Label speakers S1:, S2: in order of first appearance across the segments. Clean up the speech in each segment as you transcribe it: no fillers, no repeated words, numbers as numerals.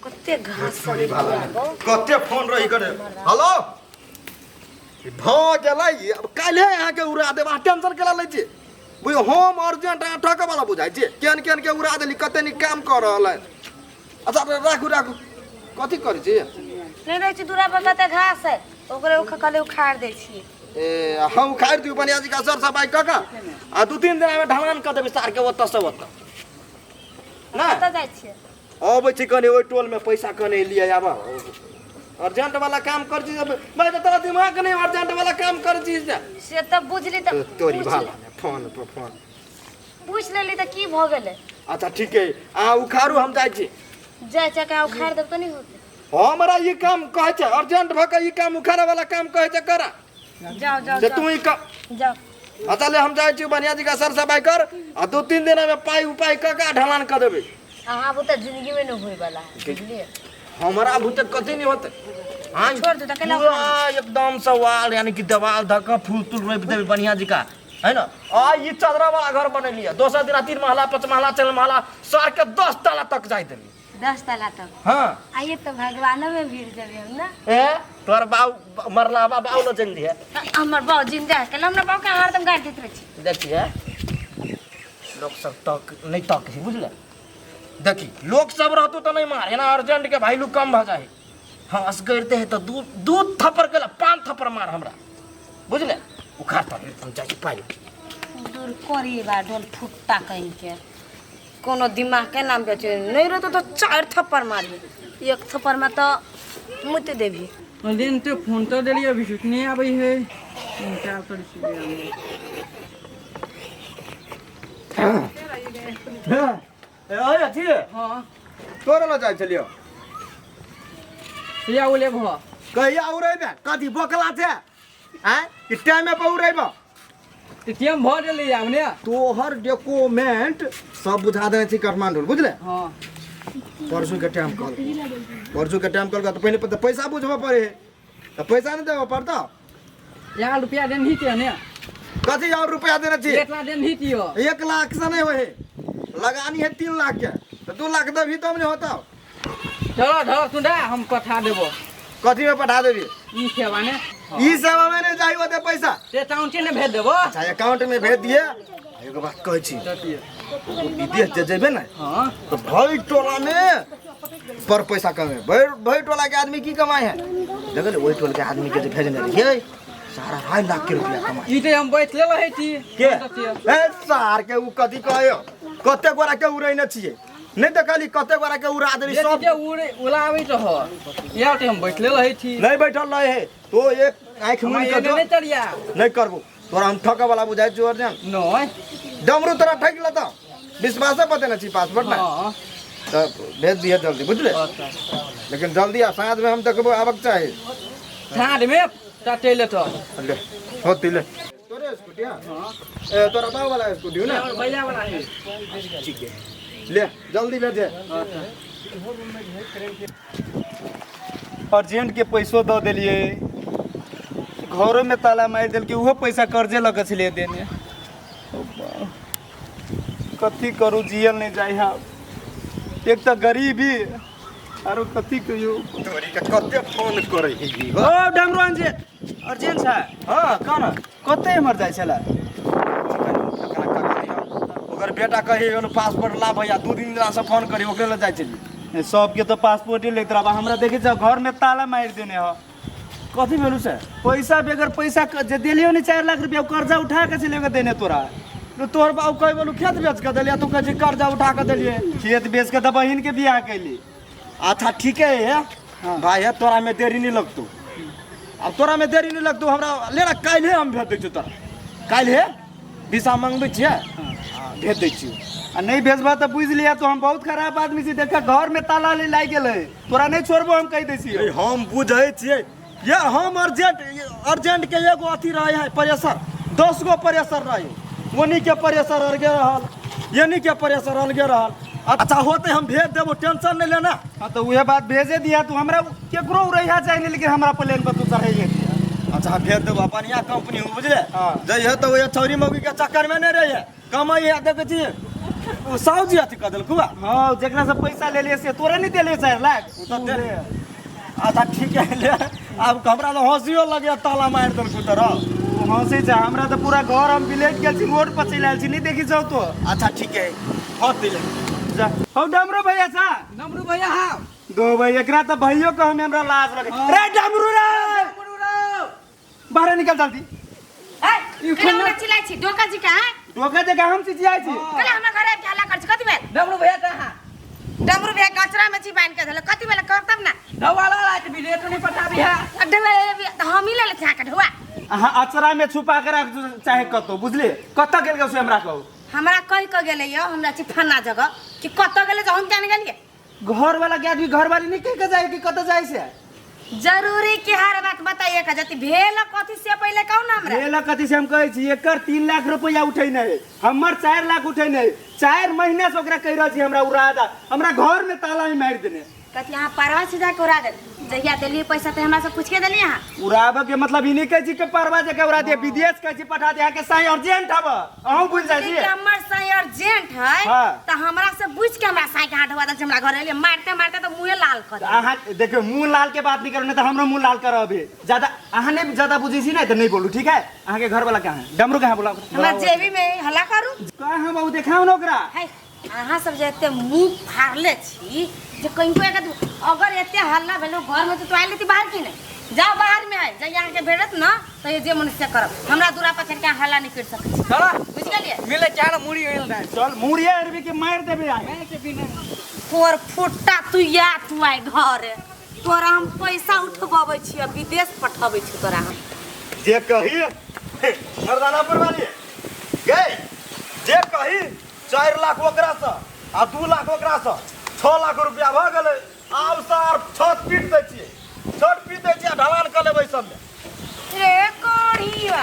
S1: कते घास सब
S2: कते फोन रही करे। हेलो, भऽ गेलै। अब काल्हे अहाँके उड़ा देब, अहाँ टेंशन केला लै छी? बुझियौ, हम अर्जेंट अहाँ ठकै वाला बुझाइ छी? केहन केहन के उड़ा देली, कते नीक काम कऽ रहल है। अच्छा, राखू राखू। कथी करै छी?
S1: नहि रहै छी दूरा पर, कते घास है, ओकरे कहले उखाड़ दै छी।
S2: ए, हम उखाड़ि दियौ बढ़िया जी का सर सफाइ कऽ कऽ आ 2-3 दिन मे ढलान कऽ देबै सारके ओतऽ से ओतऽ ना।
S1: कतऽ जाइ छियै?
S2: अबै छी कनि ओहि टोलमे, पैसा कनि लिअ आब। अर्जेंट वाला काम कर छी भाइ, तऽ तोरा दिमाग नहि? अर्जेंट वाला काम कर छी से।
S1: से तऽ बुझली तऽ
S2: तोरी
S1: पूछि
S2: भाला फोन पर फोन।
S1: पूछि लेली तऽ की भऽ गेलै?
S2: अच्छा ठीक है, अहाँ उखाड़ू, हम जाइ छी।
S1: जाइ छै, उखाड़ि देब तऽ नहि होतै।
S2: हमरा ई काम कहै छै अर्जेंट भऽ कऽ ई काम उखाड़े वाला काम कहै छै करा।
S1: जाओ जाओ।
S2: से
S1: जाओ।
S2: तू ई काम
S1: जाओ।
S2: अच्छा ले, हम जाइ छी, बढ़िया जी का सर सफाइ कर आ 2-3 दिन में पाइ उपाय कऽ कऽ ढलान कऽ देबै।
S1: अहाँ बुते जिंदगी में नहीं होय वाला है, बुझलिए?
S2: हमरा भूते कथी नहीं होते? हाँ।
S1: छोड़ दे तऽ केना?
S2: पूरा एकदम से वाल यानी कि देवाल धऽ कऽ फूल तूल रोपि देबै बढ़िया जी का है ना। आ ई चदरा वाला घर बनेलियै, दोसर दिना 3 महला, 5 महला, 4 महला, सर के 10 ताला तक जाय देली।
S1: 10 ताला तक?
S2: हाँ।
S1: आइए तऽ भगवानो में भिड़ जेबै हम ना।
S2: ए, तोहर बाऊ मरला बा, बाऊ न चलि दिहे।
S1: हमर बाऊ जिंदा है, केला हमरा बाऊ के हरदम गारि दैत रहै छी।
S2: देखिए, लोक सब तक नहीं तक है, बुझले? देखी, लोक सब रहतो तो नहीं मार, एना अर्जेंट के वैल्यू कम भ जाए। हाँ, असगर है तो दू दू थप्पड़ के 5 थप्पड़ मार हमरा, बुझले? उखाड़ तो हम जाइ छी पाइ।
S1: दूर करी बा ढोल फुट्टा कहीं के, कोनो दिमाग के नाम बेचे नहीं रहतो तो 4 थप्पड़ मारी, 1 थप्पड़ में तो मुत देबी।
S3: दिन तो फोन तो देलियै, अभी नहीं आबै है। क्या करै छियै?
S2: ए, अथी।
S3: हाँ।
S2: तोरे लऽ जाइ छलियौ।
S3: या उले भऽ
S2: कहिया उड़ेबे? कथी बोकला छै आँय कि टाइमे पर उड़ेबो?
S3: टीएम भऽ गेलै आब ने।
S2: तोहर डॉक्यूमेंट सब बुझा देने छी काठमांडू, बुझले?
S3: हाँ।
S2: परसू के टाइम कल, परसू के टाइम कल तऽ पहिले तऽ पैसा बुझबऽ पड़े है, तऽ पैसा नहि देबऽ पड़तौ?
S3: यहाँ रुपया देन ही छियै ने।
S2: कथी और रुपया देने छी?
S3: 1 लाख देन ही छियो।
S2: 1 लाख से नहीं होए, लगानी है 3 लाख के, तो 2 लाख देबही तब नहीं होता।
S3: चलो धरो सुनडा, हम पठा देबो।
S2: कथी में पठा देबी?
S3: ई सेवा ने।
S2: ई सेवा में नहीं जाई होते पैसा।
S3: से अकाउंटे ने भेज देबो।
S2: अच्छा, अकाउंट में भेज दिए। एगो बात कहै छी, विदेश जे जेबे ने
S3: हाँ।
S2: तो भरि टोला में पर पैसा कमे, भरि भरि टोला के आदमी की कमाई है देखल, ओहि टोल के आदमी के जे भेजने रहियै, सारा 2.5 लाख के रुपया कमाई।
S3: ई तऽ हम बैठले रहै छी।
S2: के ए सार के उ कथी कहयो, कते गोरा के उड़ैने छियै, नहीं देखली कते गोरा के उड़ा देली सब।
S3: जे उड़े उड़ाबैत रह यार, तऽ हम बैठले रहै छी।
S2: नहीं बैठल रहे है तो एक आँखि
S3: हमरा
S2: मुनि के
S3: एने
S2: जो
S3: नहि चलिया।
S2: नहीं करबो, तोरा हम ठके वाला बुझाइ छियौ अर्जन?
S3: नहि।
S2: डमरू तोरा ठकि लेतौ, विश्वासे बतेने छी पासपोर्ट ने।
S3: हाँ।
S2: तऽ भेज दिहे जल्दी, बुझले?
S3: अच्छा।
S2: लेकिन जल्दी आ, साँझमे हम देखबो, आबक चाही।
S3: साँझमे चलि एतऽ।
S2: ले होती ले, तोरे स्कूटी हाँ? ए, तोरा बाप वाला स्कूटी हो ना?
S3: हमर भैया वाला है।
S2: ठीक है, ले जल्दी भेजे।
S3: अच्छा।
S4: अर्जेंट के पैसो दऽ देलियै, घरोमे ताला मारि देलकै, ओहो पैसा कर्जे लऽ कऽ छलियै देने। ओ बा, कथी करू, जियल नहि जाइ है। एक तऽ गरीबी, आरो कथी कहियौ।
S2: तोरी के कते फोन करै है ई?
S4: ओ डमरुआन जी, अर्जेंट छै।
S2: हाँ, कौन?
S4: कते एम्हर जाइ छलै?
S2: ओकर बेटा कही गेल पासपोर्ट ला भैया, 2 दिन से फोन करी, ओकरे लग जाइ छलियै।
S4: सबके तऽ पासपोर्टे लैत रहबा, हमरा देखै छ घरमे ताला मारि देने ह।
S2: कथी भेलू से?
S4: पैसा बेगर पैसा जे देलियो ने 4 लाख रुपया, ओ कर्जा उठा के छलियै ओकरा देने तोरा।
S2: तो तोहर बाबू कहि बोलू खेत बेच के देलियै, तू कहै छी कर्जा उठा के देलियै।
S4: खेत बेच के तऽ बहिन के बियाह कैली।
S2: अच्छा ठीके है।
S4: हाँ।
S2: भाई है, तोरा में देरी नहीं लगतौ, अब तोरा में देरी नहीं लगतौ। हमरा ले ना, काल्हे हम भेज दै छियौ तोरा, काल्हे वीसा मंगबै छियै। हाँ, भेज दै छियौ।
S4: आ नहीं भेजबा तऽ बुझि लिया तो हम बहुत खराब आदमी छी। देखा, घर में ताला ले लागि गेलै, तोरा नहीं छोड़बो, हम कहि दै छियौ।
S2: ए, हम बुझै छियै ये, हम अर्जेंट अर्जेंट के एगो अथी रहे है प्रेशर, 10 गो प्रेशर रहे, ओनी के प्रेशर अलगे रहल, एनी के प्रेशर अलगे रहल। अच्छा होते, हम भेज देबो, टेंशन नहीं लेना।
S4: हाँ, तो उहे बात भेजे दिया तू। हमरा केकरो उड़ैहा चाही नहीं, लेकिन हमरा प्लेन पर तू चढ़ाइए दिया।
S2: अच्छा, भेज देबो। अपन यहाँ कंपनी हो, बुझले?
S4: हाँ।
S2: जइहे तऽ ओहे छौरी मौगी के चक्कर में नहीं रहिए, कमाई है, देखै छी। ओ साहु जी अथी कऽ देलकौ
S4: हाँ जेकरा से पैसा ले लिए से तोरे नहीं देले 4 लाख।
S2: ओ तऽ दे अच्छा ठीक है ले आब हमरा तऽ हँसियो लगैया ताला मारि देलकौ तोरा।
S4: तू हंसै छै हमरा तऽ पूरा घर हम बिलेट गेल छी रोड पर चलि आयल छी नहीं देखी जाऊ तो।
S2: अच्छा ठीक है हँ दिले
S4: जा हौ डमरू भैया सा।
S3: डमरू भैया हाँ
S4: दो भाई एकरा तऽ भैयो कह में हमरा लाज लगे। रे डमरू रे
S3: डमरू रे
S4: बाहर निकल जल्दी।
S1: ए केना चिल्लाइ छी डोका जी का
S4: डोका जगह हम चिचियाइ छी।
S1: कल हमरा घर आबि के हल्ला कर छी कथि भेल?
S3: डमरू भैया कहाँ?
S1: डमरू भैया कचरा में छी बान्हि के धल कथि भेल करतब ना।
S3: ढौआ ला के भी रेट नहीं पठाबी है।
S1: ढौआ तऽ हम ही ले ले छी ढौआ।
S4: अहाँ अचरा में छुपा के राख चाहे कतौ बुझलिए कतऽ गेल से हमरा कहू।
S1: हमरा कहि के गेलै यो हमरा छी फन्ना जगह कि कतऽ गेलै जे हम जान गेलियै।
S4: घर वाला के आदमी घर वाली नहीं कह के जाए कि कतऽ जाए से।
S1: जरूरी कि हर बात बताइए का जति भेल कथि से पहिले कहू ना हमरा।
S4: भेल कथि से हम कहै छी एकर 3 लाख रुपया उठै नहीं हमर 4 लाख उठै नहीं 4 महीना से ओकरा कहि रहल छी हमरा उड़ा दा हमरा घर में ताला ही मारि देने।
S1: कथि अहाँ परवा से जाके उड़ा दे जहिया देलियै पैसा ते हमरा से पूछ के देलियै अहाँ।
S4: उड़ाबऽ के मतलब ई नहीं कहै छी कि परवा जाके उड़ा दे विदेश कहै छी पठा दे अहाँके साईं अर्जेंट हब अहूँ बुझि जाइ छी।
S1: हमर साईं अर्जेंट है
S4: हाँ।
S1: तऽ हमरा से बुझि के हमरा साईं के हाथ धोआ दे हमरा घर एलियै मारते मारते तऽ मुँहे लाल कर।
S4: अहाँ देखियौ मुँह लाल के बात नहीं करू नहीं तऽ हमरो मुँह लाल करब अभी ज्यादा अहाँ नहीं ज्यादा बुझै छी ने तऽ नहीं बोलू ठीक है। अहाँके घर वाला कहाँ है डमरू कहाँ बोला?
S1: हमरा जेबी में हल्ला करू
S4: कहाँ बाबू देखाउ ने ओकरा।
S1: है अहाँ सब जे एते मुँह फाड़ले छी जे कहियो एक अगर एते हल्ला भेलो घर में तो आयल बाहर की नहीं जाओ बाहर में है जहिया अहाँके भेटत ना तो ये जे मनुष्य करब हमरा दूरा पर चढ़ के हल्ला नहीं कर सकै छी।
S3: चल
S1: बुझि गेलियै?
S3: मिले चार मुड़ी होइल रहे।
S4: चल मुड़िया अरबी के मारि देबे आइ।
S3: मैं के बिना
S1: तोर फुट्टा तू या तू आइ घर तोरा हम पैसा उठबाबै छी आ विदेश पठाबै छी तोरा हम।
S2: जे कही मर्दानापुर वाली गई जे कही 4 लाख ओकरा से आ 2 लाख ओकरा से 6 लाख रुपया भऽ गेलै। आब सर छत पीट दै छियै छत पीट दै छियै आ ढलान कऽ लेबै सबमे।
S1: रे कोढ़िया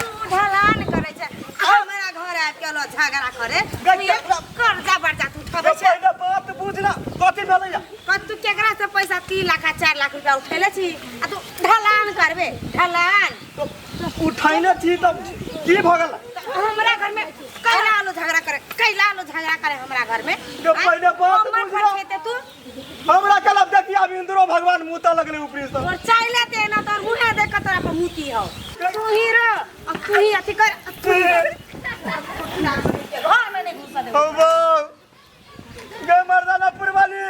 S1: तू ढलान करै छै हमरा घर आबि के लो झगड़ा करे कर्जा बर्जा तू उठाबै छै।
S2: पहिले बात बुझ ना कथी भेलैया?
S1: कतू केकरा से पैसा 3 लाख आ 4 लाख रुपया उठेले छी आ तू ढलान करबे ढलान
S2: तो उठैने छी तब की भऽ गेल?
S1: हमरा घर में कैला आलो झगड़ा करे कैला आलो झगड़ा करे हमरा घर में।
S2: जो पहिले बात
S1: हमर
S2: बुझ
S1: घर
S2: ना।
S1: खेते तू
S2: हमरा कल अब देखिया अब इंद्रो भगवान मुँह लगले ऊपरी से।
S1: तोर चाइले ते ना तोर मुँहे देख के तोरा पर मुती हो तू ही रो आ तू ही अथी कर आ तू ही घर में नहीं घुसा देबो।
S2: हौ गे मर्दानापुर वाली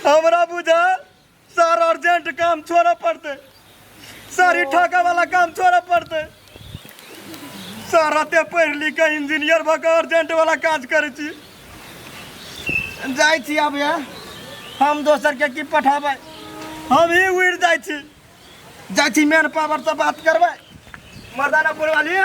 S2: हमरा बुझा सारा अर्जेंट काम छोड़ऽ पड़तै सारी ठका वाला काम छोड़ऽ पड़तै। सारा ते पढ़ि लिख के इंजीनियर भऽ के अर्जेंट वाला काज करै छी। जाइ छी अब यार हम दोसर के की पठाबै हम ही उड़ि जाइ छी जाइ छी मेन पावर से बात करबै। मर्दानापुर वाली